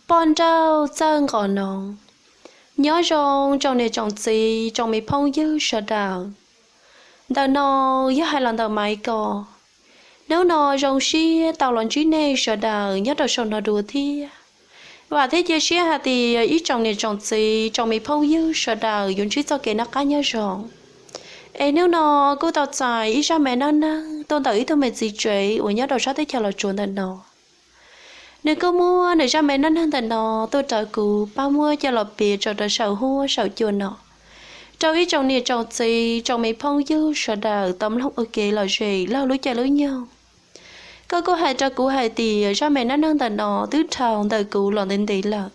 Poj nrauj txawj nqos noov. Nyob zoo tsoom niam tsoom txiv tsoom me phooj ywg sawv daws. Ntawm no yog hais los ntawm Maiv Kos. Hnub no zoo siab tau los ntsib nej sawv daws nyob rau saum no dua thiab. Vam thiab cia siab hais tias ib tsoom niam tsoom txiv tsoom me phooj ywg sawv daws yuav ntsib txoj kev noj qab nyob zoo. Es hnub no kuj tau txais ib zaj me neej neeg tuaj ntawm ib tug me txiv tsev uas nyob rau sab teb chaws Los Tsuas ntawm no. Nws kuj muab nws zaj me neej neeg ntawm no tuaj rau kuv pab muab coj los piav tso rau saum huab saum cua no, rau ib tsoom niam tsoom txiv tsoom me phooj ywg sawv daws tau mloog ua kev lom zem laug lub caij lub nyoog. Koj kuj hais rau kuv hais tias zaj me neej neeg ntawm no twb dhau ntawm kuv los ntev ntev lawm.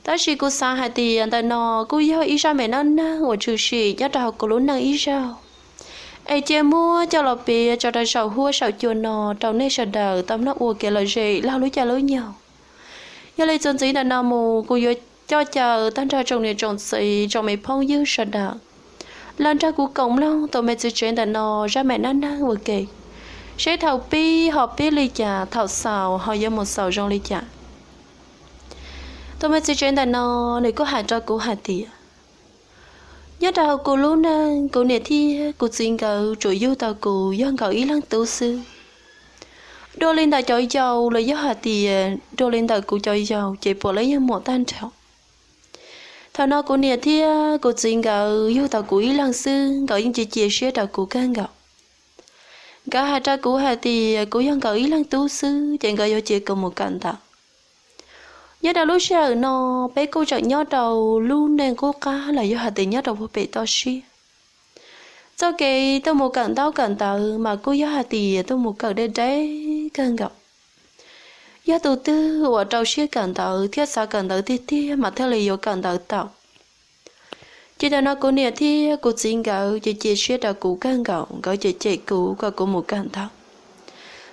Tab sis kuv xav hais tias ntawm no kuj yog ib zaj me neej neeg uas tshwm sim nyob rau hauv kuv lub neej ib zaug, es cia muab coj los piav tso rau saum huab saum cua no rau nej sawv daws tau mloog ua kev lom zem laug lub caij lub nyoog. Yog li txuas ntxiv ntawm no mus kuv yuav coj caw tag nrho tsoom niam tsoom txiv tsoom me phooj ywg sawv daws los nrog kuv koom mloog tus me txiv tsev ntawm no zaj me neej neeg ua ke, seb thaum pib ho pib li cas, thaum xaus ho yuav mus xaus zoo li cas. Tus me txiv tsev ntawm no nws kuj hais rau kuv hais tias, nyob rau hauv kuv lub neej, kuv niam thiab kuv txiv nkawd tsuas yug tau kuv yog nkawd ib leeg tub xwb. Dua li ntawm cov yau los yog hais tias dua li ntawm kuv cov yau ces puav leej yog muam tag nrho. Thaum no kuv niam thiab kuv txiv nkawd yug tau kuv ib leeg xwb, nkawd yeej cia cia siab rau kuv kawg nkaus. Nkawd hais rau kuv hais tias kuv yog nkawd ib leeg tub xwb ces nkawd yuav cia kuv mus kawm ntawv. Nyob rau lub sij hawm no, peb kuj tseem nyob rau lub neej qub qab los yog hais tias nyob rau puag pem toj siab. Txoj kev tuaj mus kawm ntaub kawm ntawv mas kuj yog hais tias tuaj mus kawm deb deb kawg nkaus. Yog tus twg uas rau siab kawm ntawv thiab xav kawm ntawv tiag tiag mas thiaj li yuav kawm ntawv tau. Ces thaum no kuv niam thiab kuv txiv nkawd ces cia siab rau kuv kawg nkaus, nkawd cem cem kuv kom kuv mus kawm ntawv.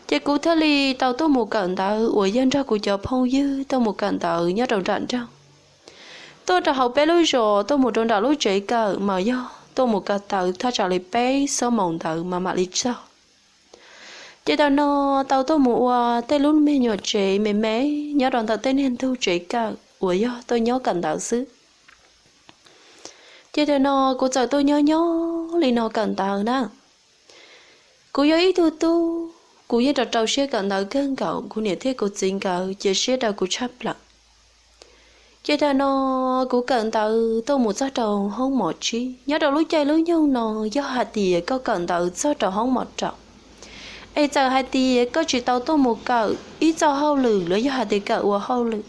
Ces kuv thiaj li tau tuaj mus kawm ntawv uas yog nrog kuv cov phooj ywg tuaj mus kawm ntawv nyob rau nram nroog. Tuaj rau hauv peb lub zos tuaj mus rau nram lub tsev kawm mas yog tuaj mus ko taw thaj tsam li peb xuab moos ntawd mas mam li txog. Ces thaum no tau tuaj mus ua tej lub me nyuam tsev me me nyob rau ntawm tej niag ntug tsev kawm uas yog tuaj nyob kawm ntawv xwb. Ces thaum no kuv txawm tuaj nyob nyob li no kawm ntawv na. Kuv yog ib tug tub, kuv yeej rau rau siab kawm ntawv kawg nkaus, kuv niam thiab kuv txiv nkawd cia siab rau kuv tshaj plaws. Ces thaum no kuv kawm ntawv tuaj mus txog rau hoob mos tsib. Nyob rau lub caij lub nyoog no, yog hais tias koj kawm ntawv txog rau hoob mos rau, es txawm hais tias koj tsis tau tuaj mus kawm ib txoj hauj lwm los yog hais tias kawm ua hauj lwm,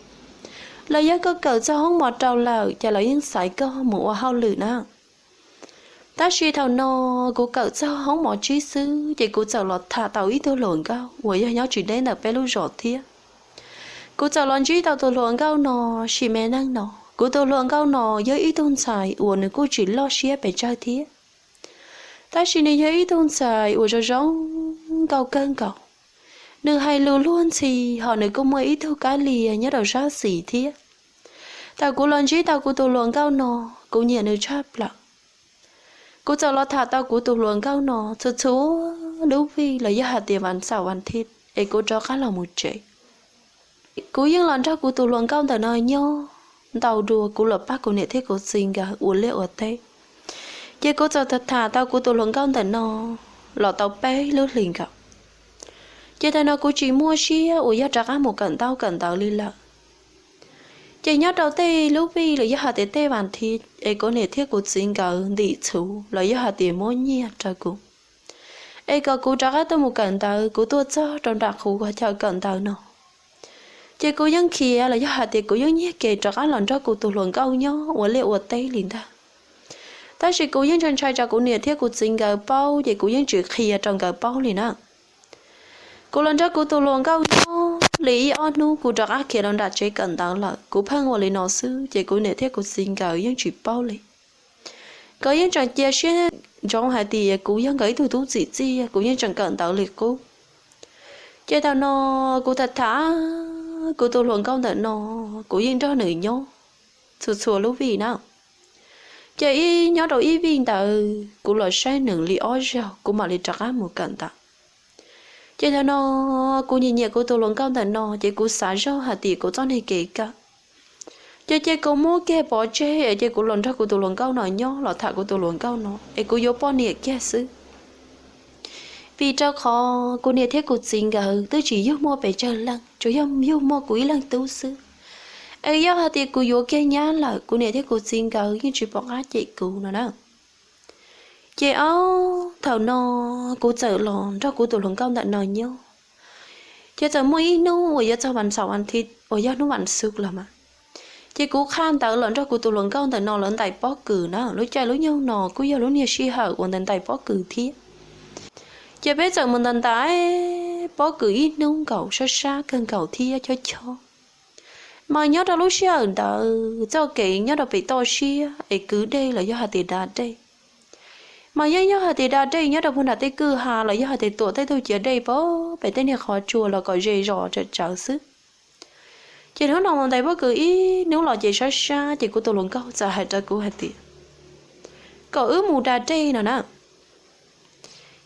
los yog koj kawm txog hoob mos rau lawm ces lawv yeej xaiv koj mus ua hauj lwm na. Tab sis thaum no kuv kawm txog hoob mos tsib xwb ces kuv txawm los tham tau ib tug hluas nkauj uas yog nyob tsis deb ntawm peb lub zos thiab. Kuv txawm los ntsib tau tus hluas nkauj no, sim me neej no. Kuv tus hluas nkauj no yog ib tug ntxhais uas nws kuj tsis loj siab pes tsawg thiab, tab sis nws yog ib tug ntxhais uas zoo zoo nkauj kawg nkaus. Nws hais lus luag ntxhi, ho nws kuj muaj ib tug kab lia nyob rau sab xis thiab. Thaum kuv los ntsib tau kuv tus hluas nkauj no, kuv nyiam nws tshaj plaws. Kuv txawm los tham tau kuv tus hluas nkauj no txhua txhua lub vij los yog hais tias vas xaum vas thiv es kuv rov qab los mus tsev. Kuv yeej los nrog kuv tus hluas nkauj ntawm no nyob ntau dua, kuv los pab kuv niam thiab kuv txiv nkawd ua liaj ua teb. Ces kuv txawm tham tham tau kuv tus hluas nkauj ntawm no los tau peb lub hlis nkaus. Ces thaum no kuv tsis muaj siab uas yog rov qab mus kawm ntaub kawm ntawv li lawm. Ces nyob rau tej lub vij los yog hais tias tej vas thiv es kuv niam thiab kuv txiv nkawd ntim txhuv los yog hais tias muab nyiaj rau kuv, es kom kuv rov qab tuaj mus kawm ntawv, kuv tuaj txog rau nram qhov chaw kawm ntawv no, ces kuv yeej khiav los yog hais tias kuv yeej nyiag kev rov qab los nrog kuv tus hluas nkauj nyob ua liaj ua teb li ntag. Tab sis kuv yeej ntshai ntshai tsam kuv niam thiab kuv txiv nkawd paub, ces kuv yeej tsis qhia rau nkawd paub li na. Kuv los nrog kuv tus hluas nkauj nyob li ib ob hnub kuv rov qab khiav los nram tsev kawm ntawv lawm. Kuv pheej ua li no xwb ces kuv niam thiab kuv txiv nkawd yeej tsis paub li. Nkawd yeej tseem cia siab ntsoov hais tias kuv yog nkawd ib tug tub txim txiaj, kuv yeej tseem kawm ntawv li qub. Ces thaum no kuv tham tham kuv tus hluas nkauj ntawm no, kuv yeej nrog nws nyob txhua txhua lub vij na. Ces ib nyob rau ib vij ntawd kuv los saib nws li ob zaug kuv mam li rov qab mus kawm ntawv. Ces thaum no kuv nyiam nyiam kuv tus hluas nkauj ntawm no ces kuv xav zog hais tias kuv txoj niag kev kawm ces cia kuv muab kiag pov tseg es cia kuv los nrog kuv tus hluas nkauj no nyob los tham kuv tus hluas nkauj no es kuv yuav poj niam kiag xwb. Vim rau qhov kuv niam thiab kuv txiv nkawd twb tsis yug muaj pes tsawg leej, tsuas yog yug muaj kuv ib leeg tub xwb. Es yog hais tias kuv yuav kiag nyab lawm kuv niam thiab kuv txiv nkawd yeej tsis pom qab cem kuv no na. Ces ob thaum no kuv txawm los nrog kuv tus hluas nkauj ntawm no nyob. Ces txawm muaj ib hnub uas yuav txog vas xaum vas thiv uas yog hnub vas xuv los mas, ces kuv qhaj ntawv los nrog kuv tus hluas nkauj ntawm no lawv ntais pob kws na. Lub caij lub nyoog no kuj yog lub niag sij hawm uas ntais ntais pob kws thiab. Ces peb txawm mus ntais ntais pob kws ib hnub nkaus sab sab kawg nkaus thiab chob chob. Mas nyob rau lub sij hawm ntawd txoj kev nyob rau pem toj siab es kwv dej los yog hais tias da dej, mas yeej yog hais tias da dej nyob rau puag nram tej kwj ha los yog hais tias tuam tej tug ciav dej pem tej niag qhov tsua los kom ze zos tsawm tsawv xwb. Ces hnub no mus ntais pob kws ib hnub los ces sab sab ces kuv tus hluas nkauj txawm hais rau kuv hais tias kom wb mus da dej no na.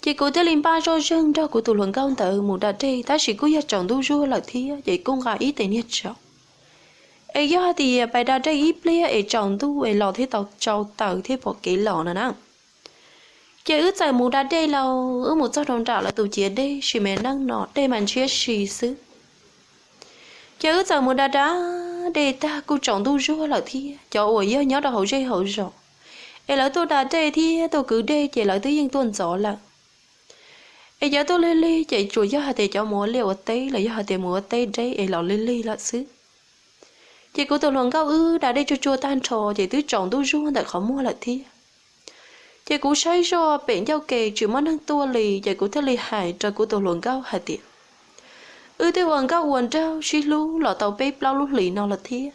Ces kuv thiaj li npaj zoj zeeg nrog kuv tus hluas nkauj ntawd mus da dej, tab sis kuj yog tsaus ntuj zuag lawm thiab ces kuj nqa ib tes niag tsaus. Es yog hais tias pais da dej ib pliag es tsaus ntuj es los thiaj tau tsau taws thiab pom kev los no na. Ces wb txawm mus da dej lauj, wb mus txog rau nram lawv tus ciav dej sis me neej no dej mas ntshiab si xwb. Ces wb txawm mus da da dej tag kuj tsaus ntuj zuag lawm thiab, cov uas yog nyob rau hauv zej hauv zos es lawv tuaj da dej thiab tuaj kwv dej ces lawv twb yeej tuaj ntxov lawm. Es cov tuaj lig lig ces tsuas yog hais tias cov mus ua liaj ua teb los yog hais tias mus ua teb deb es los lig lig lawm xwb. Ces kuv tus hluas nkauj wb da dej tsuag tsuag tag nrho ces twb tsaus ntuj zuag ntawm qhov muag lawm thiab. Ces kuv saib zoj pem ncauj ke tsis muaj neeg tuaj li ces kuv thiaj li hais rau kuv tus hluas nkauj hais tias, wb twb ua nkauj ua nraug sib hlub los tau peb plaub lub hlis no lawm thiab.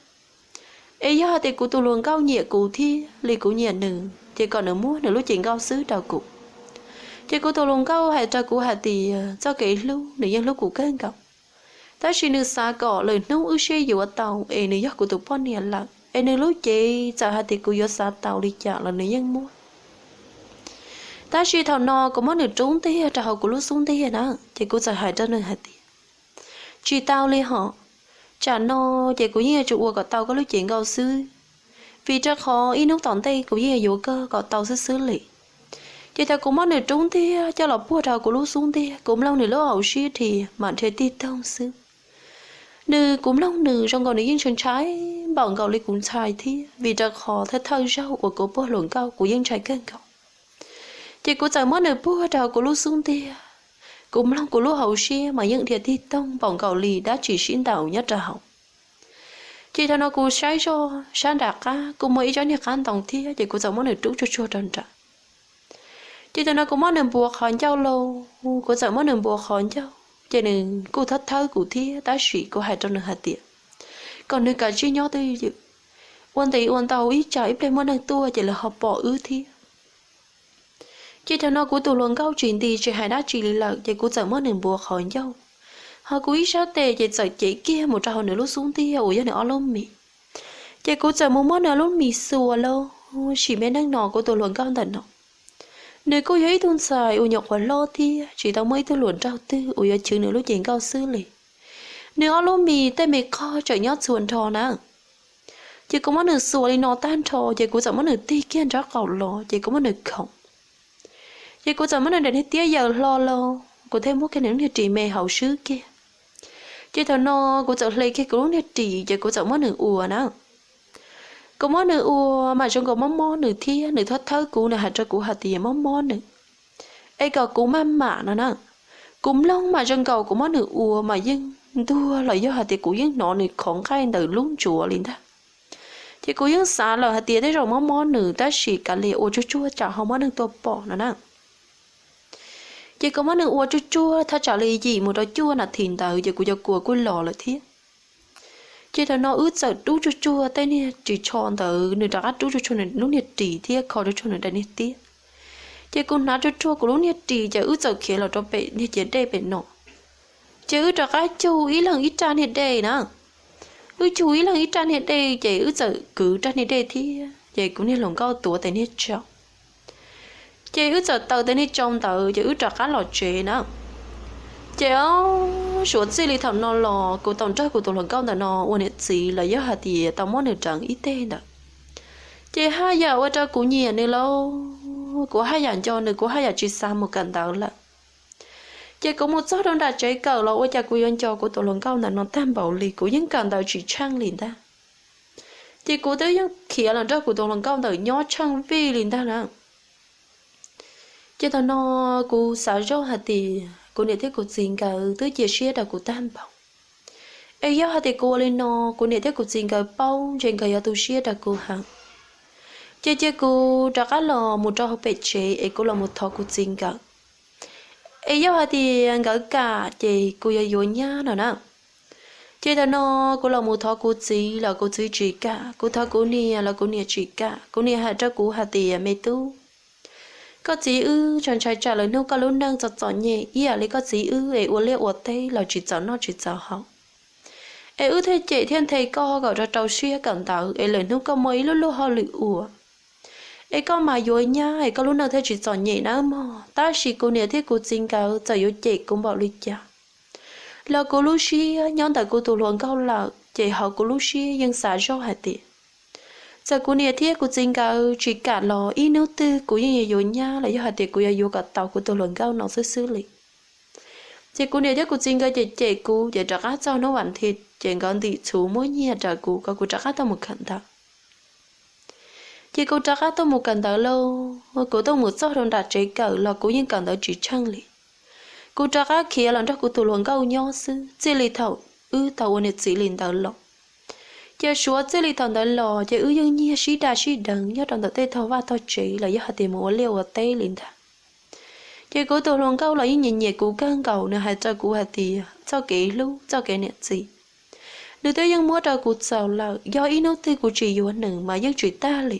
Es yog hais tias kuv tus hluas nkauj nyiam kuv thiab li kuv nyiam nws ces kom nws muab nws lub cev nkauj xwb rau kuv. Ces kuv tus hluas nkauj hais rau kuv hais tias txoj kev hlub nws yeej hlub kuv kawg nkaus, tab sis nws xav kom lwm hnub wb sib yuav tau es nws yog kuv tus poj niam lawm es nws lub cev txawm hais tias kuv yuav xav tau li cas los nws yeej muab. Tab sis thaum no kuv muab nws rub ntiag rau hauv kuv lub xub ntiag na, ces kuv txawm hais rau nws hais tias, tsis tau li hos, tsam no ces kuv yeej yuav tsum ua kom tau koj lub cev nkauj xwb, vim rau qhov ib hnub tom ntej kuv yeej yuav yuav koj kom tau xwb xwb li. Ces thaum kuv muab nws rub ntiag coj los puag rau hauv kuv lub xub ntiag, kuv mloog nws lub hauv siab dhia mas dhia tig toog xwb. Nws, kuv mloog nws zoo nkaus nws yeej ntshai ntshai npaum nkaus li kuv ntshai thiab, vim rau qhov thawj thawj zaug uas kuv puag hluas nkauj kuv yeej ntshai kawg nkaus. Ces kuv txawm muab nws puag rau hauv kuv lub xub ntiag, kuv mloog kuv lub hauv siab mas yeej dhia tig toog npaum nkaus li dab tsi sib ntaus nyob rau hauv. Ces thaum no kuv saib zoj sab nram qab kuj muaj ib tsob niag qab ntoo thiab, ces kuv txawm muab nws rub tsuag tsuag rau nram. Ces thaum no kuv muab nws npuav qhov ncauj lauj, kuv txawm muab nws npuav qhov ncauj ces nws kuj thawb thawb kuv thiab, tab sis kuv hais rau nws hais tias kom nws kav tsij nyob twj ywm, ua ntev ua ntau ib tsam ib pliag muaj neeg tuaj ces lawv ho pom wb thiab. Ces thaum no kuv tus hluas nkauj tsis nti tsis hais dab tsi li lawm, ces kuv txawm muab nws npuav qhov ncauj, ho kuv ib sab tes ces txawm cev kiag mus rau hauv nws lub xub ntiag uas yog nws ob lub mis. Ces kuv txawm mus muab nws ob lub mis xuas lauj, sim me neej no kuv tus hluas nkauj ntawm no, nws kuj yog ib tug ntxhais uas nyuam qhuav hlob thiab tsis tau muaj ib tug hluas nraug twg uas yuav chwv nws lub cev nkauj xwb li. Nws ob lub mis tej me qhov tseem nyob txhua nrho na. Ces kuv muab nws xuas li no tag nrho ces kuv txawm muab nws tig kiag nraub qaum los ces kuv muab nws khoom. Ces kuv txawm muab nws daim niag tiab yaws hlo los kuv thiaj muab kiag nws lub niag ris me hauv swb kiag. Ces thaum no kuv txawm hle kiag kuv lub niag ris ces kuv txawm muab nws ua na. Kuv muab nws ua mas zoo nkaus mob mob nws thiab, nws thawb thawb kuv, nws hais rau kuv hais tias mob mob nws, es kom kuv maj mam no na. Kuv mloog mas zoo nkaus kuv muab nws ua mas yeej ntuag los yog hais tias kuv yeej hnov nws khov nqaij ntawm lub ntsuav li ntag. Ces kuv yeej xav lawm hais tias tej zaum mob mob nws, tab sis kav liam ua tsuag tsuag tsam ho muaj neeg tuaj pom no na. Ces kuv muab nws ua tsuag tsuag thaj tsam li yim mus rau cuaj nas this ntawd ces kuv cov kua kuj los lawm thiab. Ces thaum no wb txawm rub tsuag tsuag tej niag ris tsho ntawd, nws rov qab rub tsuag tsuag nws lub niag ris thiab kho tsuag tsuag nws daim niag tiab. Ces kuv hnav tsuag tsuag kuv lub niag ris ces wb txawm khiav los rau pem niag ciav dej pem no. Ces wb rov qab cug ib leeg ib raj niag dej na. Wb cug ib leeg ib raj niag dej ces wb txawm kwv raj niag dej thiab ces kuv niag hluas nkauj tuav tes niag tsau. Ces wb txawm taws tes niag tsau ntawd ces wb rov qab los tsev na. Ces ob suav txij li thaum no los kuv tau nrog kuv tus hluas nkauj ntawm no ua niam txiv los yog hais tias tau muab nws deev ib teg ntawd, ces haj yam ua rau kuv nyiam nws lauj, kuv haj yam nco nws, kuv haj yam tsis xav mus kawm ntawv lawm. Ces kuv mus txog rau nram tsev kawm los ua cas kuv yuav nco kuv tus hluas nkauj ntawm no tag npaum li, kuv yeej kawm ntawv tsis tsheej li ntag. Ces kuv twb yeej khiav los nrog kuv tus hluas nkauj ntawm nyob tsheej vij li ntag na. Ces thaum no kuv xav zoj hais tias kuv niam thiab kuv txiv nkawd twb cia siab rau kuv tag npaum, es yog hais tias kuv ua li no, kuv niam thiab kuv txiv nkawd paub ntshe nkawd yuav tu siab rau kuv heev. Ces cia kuv rov qab los mus rau hauv pem tsev es kuv los mus thov kuv txiv nkawd, es yog hais tias nkawd kam ces kuv yuav yuav nyab no na. Ces thaum no kuv los mus thov kuv txiv los kuv txiv tsis kam, kuv thov kuv niam los kuv niam tsis kam. Kuv niam hais rau kuv hais tias, me tub, koj txiv wb tseem ntshai tsam lwm hnub koj lub neej txom txom nyem ib yam li koj txiv wb es ua liaj ua teb los tsis txaus noj tsis txaus haus, es wb thiaj cem thiaj nthe koj kom rau rau siab kawm ntawv es lwm hnub koj muaj ib lub luag hauj lwm ua, es koj mas yuav nyab es koj lub neej thiaj tsis txom nyem nawb mog. Tab sis kuv niam thiab kuv txiv nkawd txawm yuav cem kuv npaum li cas los kuv lub siab nyob ntawm kuv tus hluas nkauj lawm, ces hauv kuv lub siab yeej xav zoj hais tias txawm kuv niam thiab kuv txiv nkawd tsis kam los ib hnub twg kuv yeej yuav yuav nyab los yog hais tias kuv yuav yuav kom tau kuv tus hluas nkauj no xwb xwb li. Ces kuv niam thiab kuv txiv nkawd cem cem kuv, ces rov qab txog hnub vas thiv ces nkawd ntim txhuv muab nyiaj rau kuv kom kuv rov qab tuaj mus kawm ntawv. Ces kuv rov qab tuaj mus kawm ntawv lauj, kuv tuaj mus txog rau nram tsev kawm los kuv yeej kawm ntawv tsis tsheej li. Kuv rov qab khiav los nrog kuv tus hluas nkauj nyob xwb, txij li thaum wb tau ua niam txiv li ntawd los. Ces suav txij li thaum ntawd los ces wb yeej nyiag sib daj sib deev nyob rau ntawm tej tog vaj tog tsev los yog hais tias mus ua liaj ua teb li ntag. Ces kuv tus hluas nkauj los yeej nyiam nyiam kuv kawg nkaus, nws hais rau kuv hais tias txoj kev hlub txoj kev niam txiv nws twb yeej muab rau kuv txaus lawm, yog ib hnub twg kuv tsis yuav nws mas yeej tsis tag li.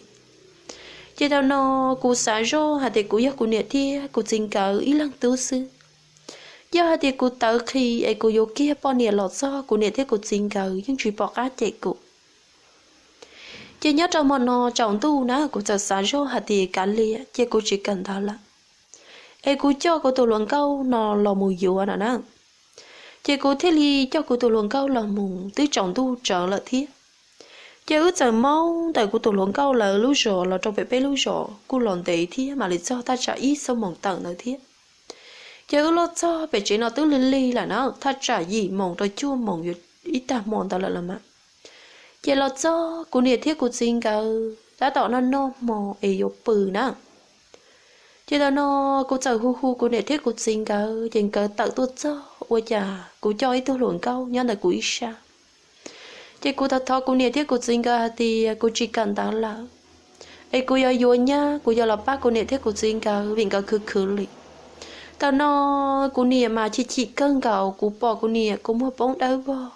Ces thaum no kuv xav zoj hais tias kuv yog kuv niam thiab kuv txiv nkawd ib leeg tub xwb. Yog hais tias kuv tawv qhi es kuv yuav kiag poj niam los txog, kuv niam thiab kuv txiv nkawd yeej tsis pom qab cem kuv. Ces nyob rau hmo no tsaus ntuj na kuv txawm xav zoj hais tias kav liam, cia kuv tsis kawm ntawv lawm, es kuv coj kuv tus hluas nkauj no los mus yuav no na. Ces kuv thiaj li coj kuv tus hluas nkauj los mus, twb tsaus ntuj tsawv lawm thiab. Ces wb txawm maub ntawm kuv tus hluas nkauj lawv lub zos los rau pem peb lub zos kuj los ntev thiab, mam li txog thaj tsam ib xuab moos tawm ntawd thiab. Ces wb los txog pem tsev no twb lig lig lawm na, thaj tsam yim moos rau cuaj moos yuav ib tag hmo ntawd lawm los mas. Ces los txog kuv niam thiab kuv txiv nkawd tab tom noj noj hmo es yuav pw na. Ces thaum no kuv txawm hu hu kuv niam thiab kuv txiv nkawd, ces nkawd tawm tuaj txog ua cas kuv coj ib tug hluas nkauj nyob ntawm kuv ib sab. Ces kuv thov thov kuv niam thiab kuv txiv nkawd hais tias kuv tsis kawm ntawv lawm, es kuv yuav yuav nyab, kuv yuav los pab kuv niam thiab kuv txiv nkawd vim nkawd khwv khwv li. Thaum no kuv niam mas chim chim kawg nkaus, kuv pom kuv niam kua muag poob dawb vog,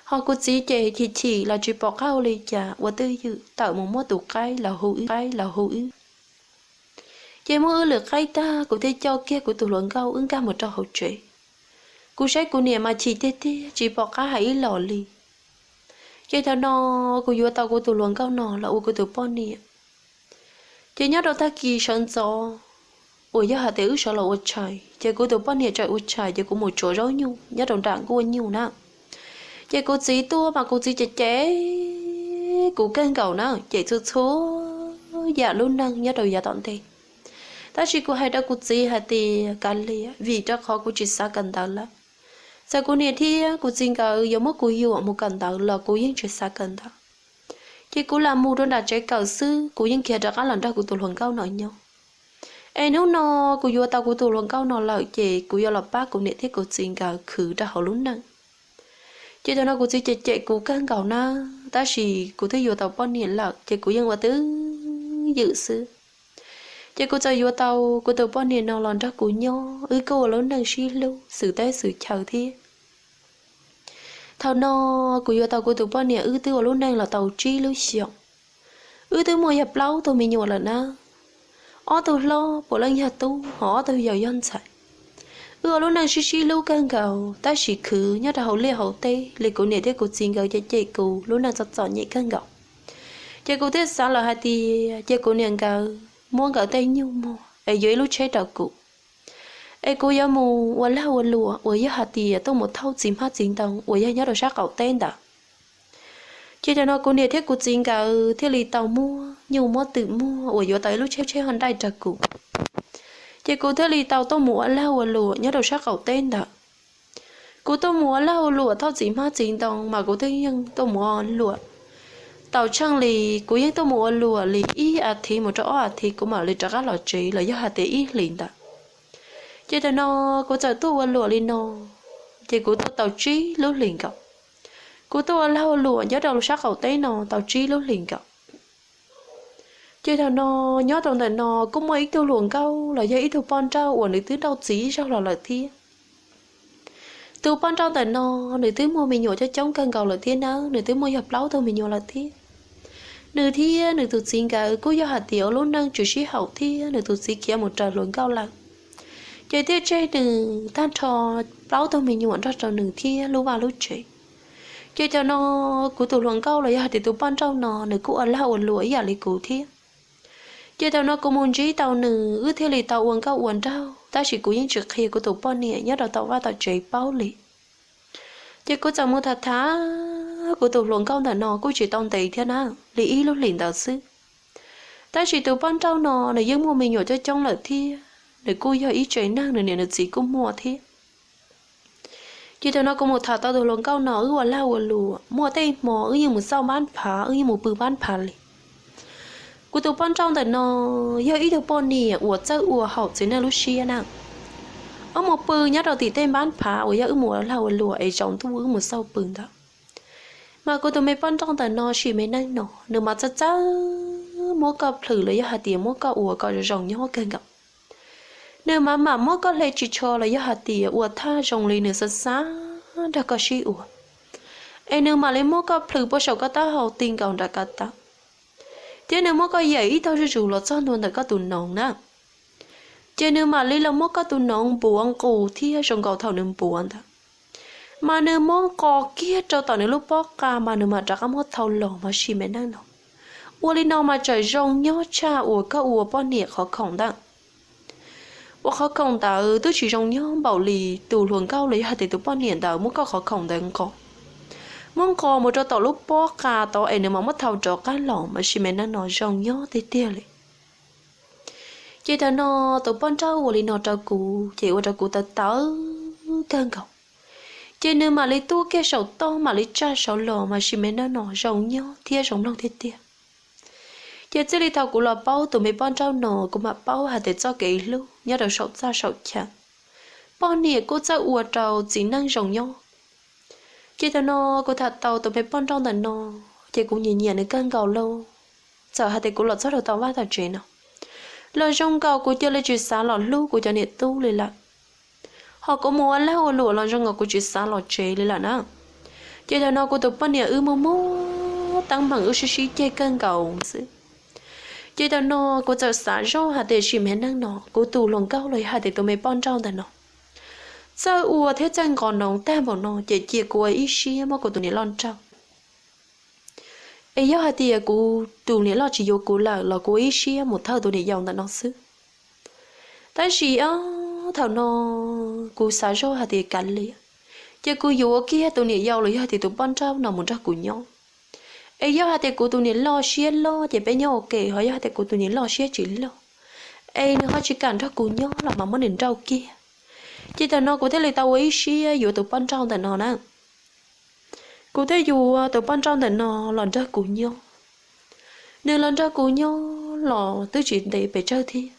ho kuv txiv ces chim chim los tsis pom qab ua li cas, ua twj ywm tawm mus muab tus qaib los hu wb, qaib los hu wb. Ces muab wb lwm qaib tag, kuv thiaj coj kiag kuv tus hluas nkauj wb nkag mus rau hauv tsev. Kuv saib kuv niam mas chim tiag tiag tsis pom qab hais ib los li. Ces thaum no kuv yuav tau kuv tus hluas nkauj no los ua kuv tus poj niam. Ces nyob rau tag kis sawv ntxov uas yog hais tias wb sawv los ua tshais, ces kuv tus poj niam tseem ua tshais, ces kuv mus tsuav zaub nyuj nyob rau nram nkuaj nyuj na. Ces kuv txiv tuaj mas kuv txiv cem cem kuv kawg nkaus na, cem txhua txhua yam lub neej nyob rau yav tom ntej. Tab sis kuv hais rau kuv txiv hais tias kav liam, vim rau qhov kuv tsis xav kawm ntawv lawm. Txawm kuv niam thiab kuv txiv nkawd yuav muab kuv yuam mus kawm ntawv los kuv yeej tsis xav kawm ntawv. Ces kuv lam mus rau nram tsev kawm xwb, kuv yeej khiav rov qab los nrog kuv tus hluas nkauj no nyob. Es hnub no kuv yuav tau kuv tus hluas nkauj no lawm, ces kuv yuav los pab kuv niam thiab kuv txiv nkawd khwv rau hauv lub neej. Ces thaum no kuv txiv cem cem kuv kawg nkaus na, tab sis kuv twb yuav tau poj niam lawm, ces kuv yeej ua twj ywm xwb. Ces kuv txawm yuav tau kuv tus poj niam no los nrog kuv nyob, wb kuj ua lub neej sib hlub xwm teb xwm chaw thiab. Thaum no kuv yuav tau kuv tus poj niam wb twb ua lub neej los tau tsib lub xyoos. Wb twb muaj yog plaub tug me nyuam lawm na, ob tug hlob puav leej yog tub, ho ob tug yau yog ntxhais. Wb ua lub neej sib sib hlub kawg nkaus, tab sis khwv nyob rau hauv liaj hauv teb li kuv niam thiab kuv txiv nkawd cem cem kuv lub neej txom txom nyem kawg nkaus. Ces kuv thiaj xav lawm hais tias cia kuv niam nkawd muab nkawd tej nyuj muag es yuav ib lub tsheb rau kuv, es kuv yuav mus ua lag ua luam uas yog hais tias tuaj mus thauj txiv hmab txiv ntoo uas yog nyob rau sab qaum teb ntawd. Ces thaum no kuv niam thiab kuv txiv nkawd thiaj li tau muab nyuj muab twm muag uas yuav tau ib lub tsheb tsheb ho nraij rau kuv. Ces kuv thiaj li tau tuaj mus ua lag ua luam nyob rau sab qaum teb ntawd. Kuv tuaj mus ua lag ua luam thauj txiv hmab txiv ntoo mas kuv twb yeej tuaj mus ua luam tau tsheej li, kuv yeej tuaj mus ua luam li ib as thiv mus rau ob as thiv kuv mam li rov qab los tsev los yog hais tias ib hlis ntawd. Ces thaum no kuv txawm tuaj ua luam li no, ces kuv tuaj tau tsib lub hlis nkaus. Kuv tuaj ua lag ua luam nyob rau sab qaum teb no tau tsib lub hlis nkaus. Ces thaum no nyob rau ntawm no kuj muaj ib tug hluas nkauj los yog ib tug poj nrauj uas nws twb nrauj txiv ib zaug los lawm thiab. Tus poj nrauj ntawm no nws twb muaj me nyuam coob coob kawg nkaus lawm thiab nawb, nws twb muaj yog plaub tug me nyuam lawm thiab. Nws thiab nws tus txiv nkawd kuj yog hais tias ua lub neej tsis sib haum thiab nws tus txiv khiav mus raws hluas nkauj lawm. Ces thiaj tseg nws tag nrho plaub tug me nyuam nrog rau nws thiab lub vaj lub tsev. Ces thaum no kuv tus hluas nkauj los yog hais tias tus poj nrauj no nws kuj ua lag ua luam ib yam li kuv thiab. Ces thaum no kuv mus ntsib tau nws wb thiaj li tau ua nkauj ua nraug, tab sis kuv yeej tsis qhia kuv tus poj niam nyob rau tom vaj tom tsev paub li. Ces kuv txawm mus tham tham kuv tus hluas nkauj ntawm no kuj tsis tau ntev thiab na, li ib lub hlis ntawd xwb. Tab sis tus poj nrauj no nws yeej muaj me nyuam coob coob lawm thiab nws kuj yog ib tsev neeg, nws niam nws txiv kuj muaj thiab. Ces thaum no kuv mus tham tau tus hluas nkauj no wb ua lag ua luam, muaj tej hmo wb yeej mus xauj npab phav, wb yeej mus pw npab phav li. Kuv tus poj nrauj ntawm no yog ib tug poj niam uas txawj ua haum txiv neej lub siab na. Wb mus pw nyob rau tim tej npab phav uas yog wb mus ua lag ua luam es tsaus ntuj wb mus xauj pw ntawd. Mas kuv tus me poj nrauj ntawm no sim me neej no nws mas txawj txawj muab koj plhws los yog hais tias muab koj ua kom zoo zoo nyob kawg nkaus. Nws mas mam muab koj hle tsis tsho los yog hais tias ua thaj zoo li nws xav xav nrog koj sib ua, es nws mam li muab koj plhws puag saum koj taub hau ti nkaus nram kav tawm, thiab nws muab koj yaim ib tog zuj zus los txog ntua ntawm koj tus noov na. Ces nws mam li los muab koj tus noov npuav nqus thiab zoo nkaus thaum nws npuav ntawd, mas nws muab nqos kiag rau tom nws lub pob qa mas nws mam rov qab muab thau los mas sim me neej no. Ua li no mas tseem zoo nyob tshaj uas koj ua poj niam qhov khoom ntawd. Uas qhov khoom ntawd twb tsis zoo nyob npaum li tus hluas nkauj los yog hais tias tus poj niam ntawd muab koj qhov khoom ntawd nqos, muab nqos mus rau tom lub pob qa tod es nws mam muab thau rov qab los mas sim me neej no zoo nyob tiag tiag li. Ces thaum no tus poj nrauj ua li no rau kuv ces ua rau kuv tawv tawv kawg nkaus. Ces nws mam li tuaj kiag saum toj mam li tsa saud los mas sim me neej no zoo nyob thiab zoo mloog tiag tiag. Ces txij li thaum kuv los paub tus me poj nrauj no kuv mam paub hais tias txoj kev hlub nyob rau saum txaj saum chaw, poj niam kuj txawj ua rau txiv neej zoo nyob. Ces thaum no kuv tham tau tus me poj nrauj ntawm no, ces kuv nyiam nyiam nws kawg nkaus lauj. Txawm hais tias kuv los txog rau tom vaj tom tsev no, los zoo nkaus kuv cia li tsis xav los hlub kuv cov niam tub li lawm. Ho kuv mus ua lag ua luam los zoo nkaus kuv tsis xav los tsev li lawm na. Ces thaum no kuv tus poj niam wb muaj muaj teeb meem wb sib sib ceg kawg nkaus xwb. Ces thaum no kuv txawm xav zoj hais tias sim me neej no kuv tus hluas nkauj los yog hais tias tus me poj nrauj ntawm no txawj ua thiab txawj nqos noov tag npaum no ces cia kuv ua ib siab muab kuv tus niam loj nrauj. Es yog hais tias kuv tus niam loj tsis yuav kuv lawm los kuv ua ib siab mus thawj tus niam yau ntawm no xwb. Tab sis ob thaum no kuv xav zoj hais tias kav liam, ces kuv yuav kiag tus niam yau los yog tias tus poj nrauj no mus nrog kuv nyob. Es yog hais tias kuv tus niam loj siab loj ces peb nyob ua ke, ho yog hais tias kuv tus niam loj siab tsis loj, es nws ho tsis kam nrog kuv nyob los mas muab nws nrauj kiag. Ces thaum no kuv thiaj li tau ua ib siab yuav tus poj nrauj ntawm no na. Kuv thiaj yuav tus poj nrauj ntawm no los nrog kuv nyob. Nws los nrog kuv nyob los twb tsis ntev pes tsawg thiab.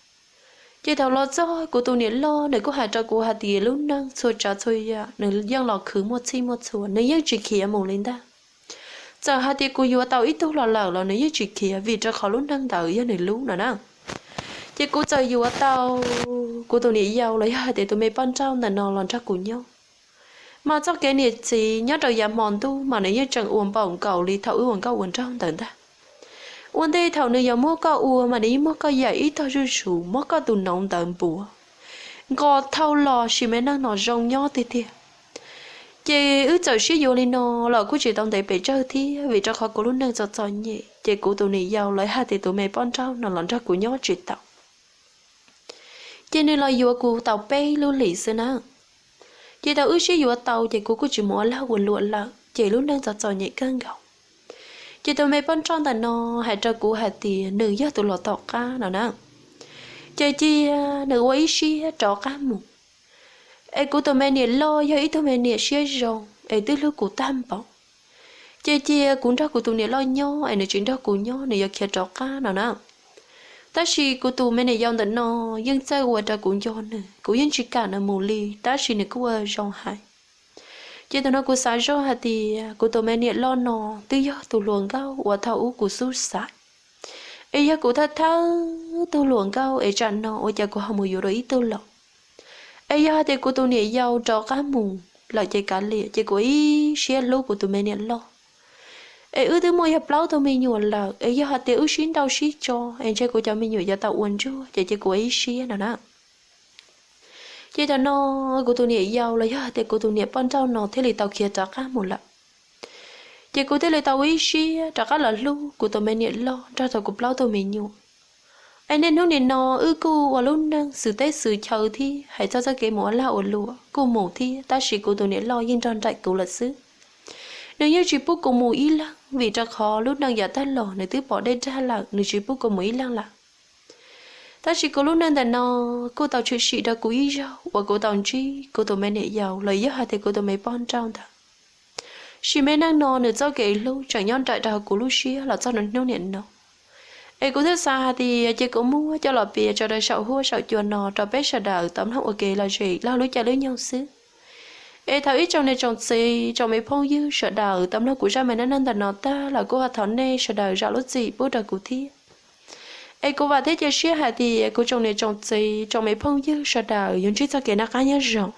Ces thaum los txog kuv tus niam loj nws kuj hais rau kuv hais tias lub neej txhua tsav txhua yam nws yeej los khwv muaj txhij muaj txhua, nws yeej tsis khiav mus li ntag. Txawm hais tias kuv yuav tau ib tug los lawm los nws yeej tsis khiav vim rau qhov lub neej ntawd yog nws lub no na. Ces kuv txawm yuav tau kuv tus niam yau los yog hais tias tus me poj nrauj ntawm no los nrog kuv nyob. Mas txoj kev niam txiv nyob rau yav hmo ntuj mas nws yeej tseem ua npaum nkaus li thaum wb ua nkauj ua nraug ntawd ntag. Ua ntej thaum nws yuav muab koj ua mas nws yeej muab koj yaim ib tog zuj zus, muab koj tus noov ntawd npuav, nqos thau los sim me neej no zoo nyob tiag tiag. Ces wb txawm sib yuav li no los kuj tsis tau ntev pes tsawg thiab vim rau qhov kuv lub neej txom txom nyem ces kuv tus niam yau los hais tias tus me poj nrauj no los nrog kuv nyob tsis tau. Ces nws los yuav kuv tau peb lub hlis xwb na. Ces thaum wb sib yuav tau ces kuv kuj tsis mus ua lag ua luam lawm ces lub neej txom txom nyem kawg nkaus. Ces tus me poj nrauj ntawm no hais rau kuv hais tias nws yog tus hluas tom qab no na, ces cia nws ua ib siab rov qab mus. Es kuv tus me niam loj yog ib tug me niam siab zoo es twb hlub kuv tag npaum, ces cia kuv nrog kuv tus niam loj nyob es nws tsis nrog kuv nyob, nws yuav khiav rov qab no na. Tab sis kuv tus me niam yau ntawm no yeej txawj ua rau kuv nco nws, kuv yeej tsis kam nws mus li, tab sis nws kuj ua zoo hais. Ces thaum no kuv xav zoj hais tias kuv tus me niam loj no twb yog tus hluas nkauj uas thaum ub kuv xub xaiv, es yog kuv thawj thawj tug hluas nkauj es tsam no ua cas kuv ho mus yuav dua ib tug los. Es yog hais tias kuv tus niam yau rov qab mus lawm ces kav liam, ces kuv ib siab hlub kuv tus me niam loj. Es wb twb muaj yog plaub tug me nyuam lawm, es yog hais tias wb sib nrauj sib tso es ntshe kuv cov me nyuam yuav tau ua ntsuag, ces cia kuv ib siab no na. Ces thaum no kuv tus niam yau los yog hais tias kuv tus niam poj nrauj no thiaj li tau khiav rov qab mus lawm. Ces kuv thiaj li tau ua ib siab rov qab los hlub kuv tus me niam loj nrog rau kuv plaub tug me nyuam. Es niaj hnub nim no wb kuj ua lub neej xwm teb xwm chaw thiab hais txog txoj kev mus ua lag ua luam kuj mus thiab, tab sis kuv tus niam loj yeej nrog nraim kuv lawm xwb. Nws yeej tsis pub kuv mus ib leeg, vim rau qhov lub neej yav tag los nws twb pom deb dag lawm, nws tsis pub kuv mus ib leeg lawm. Tab sis kuv lub neej ntawm no kuj tau tshwm sim rau kuv ib zaug uas kuv tau ntsib kuv tus me niam yau los yog hais tias kuv tus me poj nrauj ntawd. Sim me neej no nws txoj kev hlub tseem nyob nraim rau hauv kuv lub siab los txog hnub nim no. Es kuv thiaj xav hais tias cia kuv muab coj los piav tso rau saum huab saum cua no rau peb sawv daws tau mloog ua kev lom zem lub caij lub nyoog xwb. Es thaum ib tsoom niam tsoom txiv tsoom me phooj ywg sawv daws tau mloog kuv zaj me neej neeg ntawm no tag los kuj ho thov nej sawv daws zam lub txim pub rau kuv thiab. Es kuv vam thiab cia siab hais tias kuv tsoom niam tsoom txiv tsoom me phooj ywg sawv daws yuav ntsib txoj kev noj qab nyob zoo.